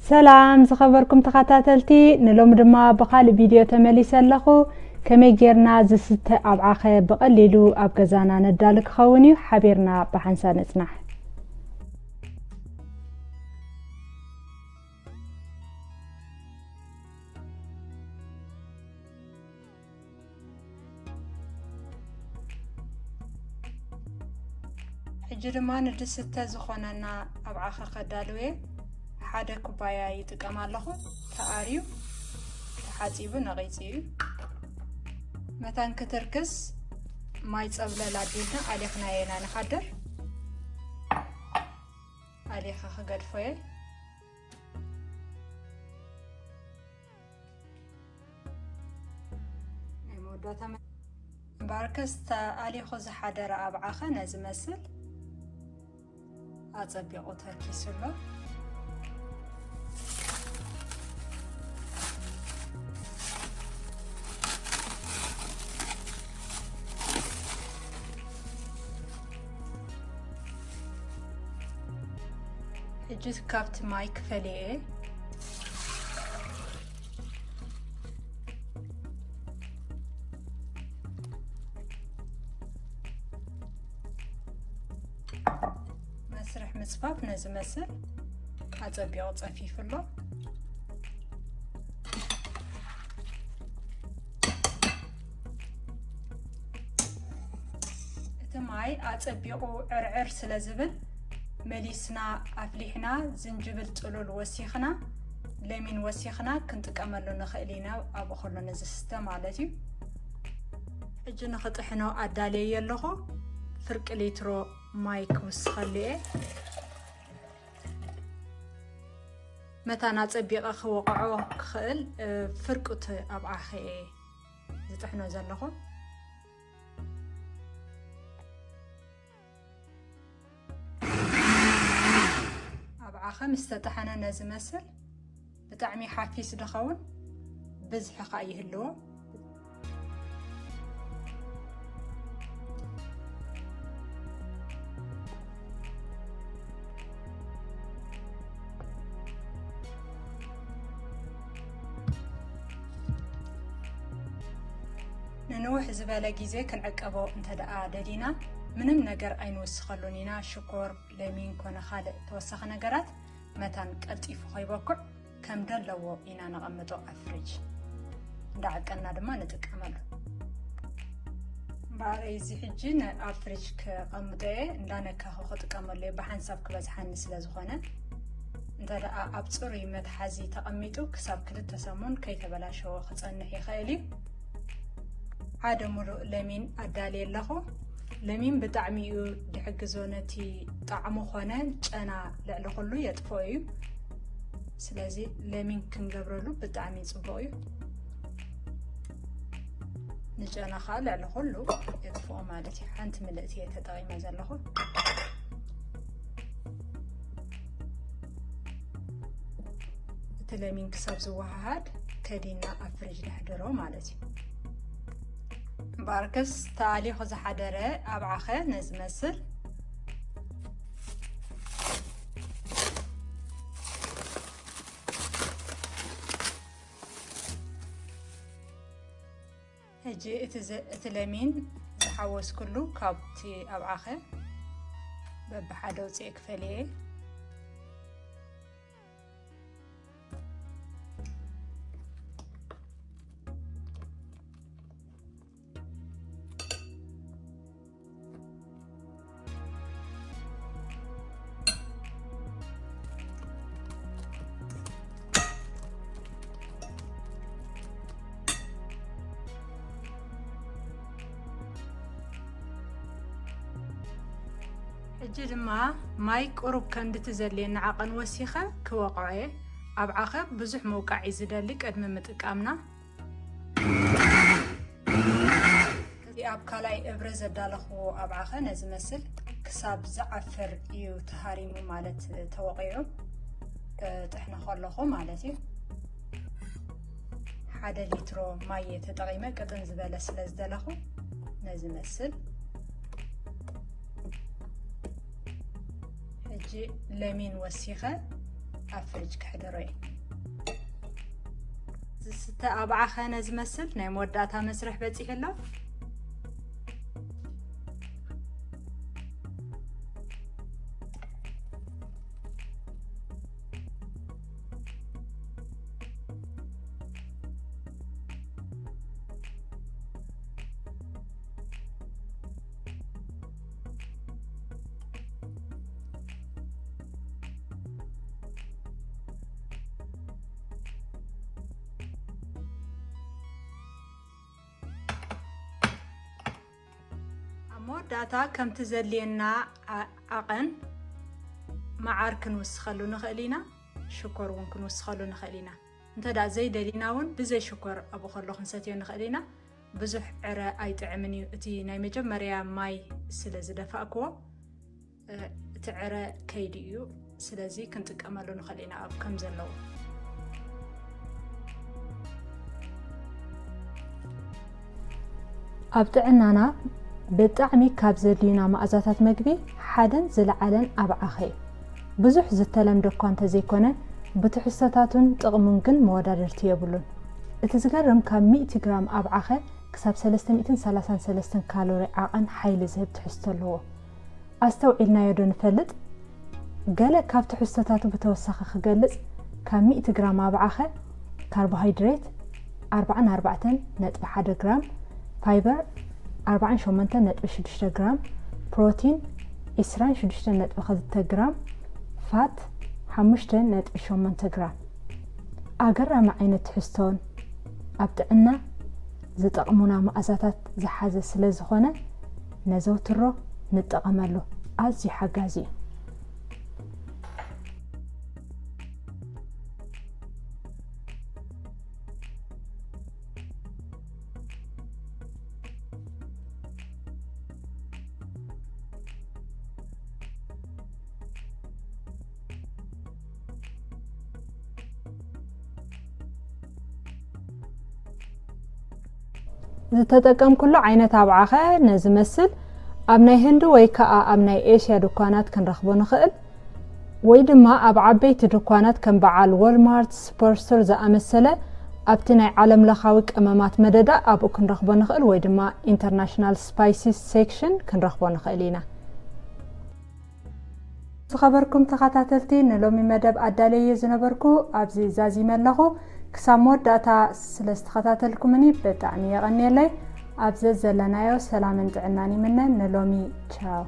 ሰላም ዝኸበርኩም ተኸታተልቲ፣ ንሎሚ ድማ ብኻልእ ቪድዮ ተመሊሰ ኣለኹ። ከመይ ጌርና ዝስተ ኣብዓኸ ብቐሊሉ ኣብ ገዛና ነዳሉ ክኸውን እዩ፣ ሓቢርና ብሓንሳብ ንጽናሕ። ሕጂ ድማ ንድስተ ዝኾነና ኣብዓኸ ከዳልው እየ። ሓደ ኩባያ ይጥቀም ኣለኹ። ተኣርዩ፣ ተሓጺቡ፣ ነቒጹ እዩ። መታን ክትርክስ ማይ ጸብለል ኣቢልና ኣሊኽናዮ ኢና ንሓድር። ኣሊኸ ክገድፎ እየ። ናይ መወዳእታ መ-፣ እምበኣርከስ ተኣሊኹ ዝሓደረ ኣብዓኸ ነዚ መስል ኣጸቢቑ ተርኪሱ ኣሎ። ሕጂ ካብቲ ማይ ክፈልየ እየ። መስርሕ ምጽፋፍ ነዚ መስል ኣጸቢቑ ጸፊፉ ኣሎ። እቲ ማይ ኣጸቢቑ ዕርዕር ስለ ዝብል፣ መሊስና ኣፍሊሕና፣ ዝንጅብል ጥሉል ወሲኽና፣ ለሚን ወሲኽና ክንጥቀመሉ ንኽእል ኢና፣ ኣብኡ ከሎ ንዝስተ ማለት እዩ። ሕጂ ንኽጥሕኖ ኣዳልየ ኣለኹ። ፍርቂ ሊትሮ ማይ ክውስኸሉ እየ። መታን ኣጸቢቐ ክወቕዖ ክኽእል፣ እ፣ ፍርቁት ኣብዓኸ እየ ዝጥሕኖ ዘለኹ። ኣብዓኸ ምስ ተጠሓነ ነዚ መስል ብጣዕሚ ሓፊስ ድኸውን፣ ብዝሒ ኸኣ ይህልዎ። ንንውሕ ዝበለ ግዜ ክንዕቀቦ እንተ ደኣ ደሊና፣ ምንም ነገር ኣይንውስኸሉን ኢና። ሽኮር፣ ለሚን ኮነ ካልእ ተወሳኺ ነገራት መታን ቀልጢፉ ከይበኩዕ ከም ደለዎ ኢና ነቐምጦ ኣብ ፍሪጅ። እንዳዓቀና ድማ ንጥቀመሉ። እምበኣር እዚ ሕጂ ን-፣ ኣብ ፍሪጅ ከቐምጦ እየ፣ እንዳነካኹ ክጥቀመሉ እየ፣ ብሓንሳብ ክበዝሓኒ ስለ ዝኾነ። እንተ ደኣ ኣብ ጽሩይ መትሓዚ ተቐሚጡ ክሳብ ክልተ ሰሙን ከይተበላሸወ ክጸንሕ ይኽእል እዩ። ሓደ ሙሉእ ለሚን ኣዳልየ ኣለኹ። ለሚን ብጣዕሚ እዩ ድሕግዞ፣ ነቲ ጣዕሙ ኾነ ጨና ልዕሊ ኩሉ የጥፍኦ እዩ። ስለዚ ለሚን ክንገብረሉ ብጣዕሚ ጽቡቕ እዩ። ንጨና ኸኣ ልዕሊ ኩሉ የጥፍኦ ማለት እዩ። ሓንቲ ምልእቲ እየ ተጠቒመ ዘለኹ። እቲ ለሚን ክሳብ ዝወሃሃድ ከዲና ኣብ ፍሪጅ ነሕድሮ ማለት እዩ። እምበኣርከስ ተኣሊኹ ዝሓደረ ኣብዓኸ ነዚ መስል። ሕጂ እቲ ዘ-፣ እቲ ለሚን ዝሓወስኩሉ ካብቲ ኣብዓኸ በብሓደ ኣውፅኤ ክፈልየ። ሕጂ ድማ ማይ ቁሩብ ከምቲ ዘድልየኒ ዓቐን ወሲኸ ክወቕዖ እየ። ኣብዓኸ ብዙሕ ምውቃዕ እዩ ዝደሊ ቅድሚ ምጥቃምና። እዚ ኣብ ካልኣይ እብረ ዘዳለኽዎ ኣብዓኸ ነዚ መስል ክሳብ ዝዓፍር እዩ ተሃሪሙ፣ ማለት ተወቒዑ፣ እ፣ ጥሕነ ከለኹ ማለት እዩ። ሓደ ሊትሮ ማይ እየ ተጠቒመ፣ ቅጥን ዝበለ ስለ ዝደለኹ ነዚ መስል። ሕጂ ለሚን ወሲኸ ኣብ ፍሪጅ ክሕደሮ እየ። ዝስተ ኣብዓኸ ነዚ መስል ናይ መወዳእታ መስርሕ በጺሑ ኣሎ። ኣብ መወዳእታ ከምቲ ዘድልየና ዓ-፣ ዓቐን መዓር ክንውስኸሉ ንኽእል ኢና፣ ሽኮር እውን ክንውስኸሉ ንኽእል ኢና። እንተ ደኣ ዘይደሊና እውን ብዘይ ሽኮር ኣብኡ ከሎ ክንሰትዮ ንኽእል ኢና። ብዙሕ ዕረ ኣይጥዕምን እዩ። እቲ ናይ መጀመርያ ማይ ስለ ዝደፋእክዎ፣ እ፣ እቲ ዕረ ከይዱ እዩ። ስለዚ ክንጥቀመሉ ንኽእል ኢና ኣብ ከም ዘለዎ። ኣብ ጥዕናና ብጣዕሚ ካብ ዘድልዩና መኣዛታት መግቢ ሓደን ዝለዓለን ኣብዓኸ እዩ። ብዙሕ ዝተለምደ እኳ እንተዘይኮነ፣ ብትሕዝቶታቱን ጥቕሙን ግን መወዳደርቲ የብሉን። እቲ ዝገርም፣ ካብ ሚእቲ ግራም ኣብዓኸ ክሳብ ሰለስተ ሚእትን ሰላሳን ሰለስተን ካሎሪ ዓቐን ሓይሊ ዝህብ ትሕዝቶ ኣለዎ። ኣስተውዒልናዮ ዶ ንፈልጥ? ገለ ካብ ትሕዝቶታቱ ብተወሳኺ ክገልጽ፣ ካብ ሚእቲ ግራም ኣብዓኸ ካርቦሃይድሬት ኣርባዓን ኣርባዕተን ነጥቢ ሓደ ግራም፣ ፋይበር ኣርባዓን ሸሞንተን ነጥቢ ሽዱሽተ ግራም፣ ፕሮቲን ዕስራን ሽዱሽተን ነጥቢ ክልተ ግራም፣ ፋት ሓሙሽተ ነጥቢ ሸሞንተ ግራም። ኣገራሚ ዓይነት ትሕዝቶን ኣብ ጥዕና ዝጠቕሙና መኣዛታት ዝሓዘ ስለ ዝኾነ፣ ነዘውትሮ፣ ንጠቐመሉ። ኣዝዩ ሓጋዚ እዩ። ዝተጠቀምኩሉ ዓይነት ኣብዓኸ ነዚ መስል ኣብ ናይ ህንዲ ወይ ከኣ ኣብ ናይ ኤስያ ድኳናት ክንረኽቦ ንኽእል፣ ወይ ድማ ኣብ ዓበይቲ ድኳናት ከም በዓል ዎልማርት፣ ሱፐርስቶር ዝኣመሰለ ኣብቲ ናይ ዓለም ለኻዊ ቀመማት መደዳ ኣብኡ ክንረኽቦ ንኽእል፣ ወይ ድማ ኢንተርናሽናል ስፓይሲስ ሴክሽን ክንረኽቦ ንኽእል ኢና። ዝኸበርኩም ተኸታተልቲ፣ ንሎሚ መደብ ኣዳለየ ዝነበርኩ ኣብዚ ዛዚመ ኣለኹ። ክሳብ መወዳእታ ስለ ዝተኸታተልኩምኒ ብጣዕሚ የቐንየለይ። ኣብ ዘዘለናዮ ሰላምን ጥዕናን ይምነ። ንሎሚ ቻው።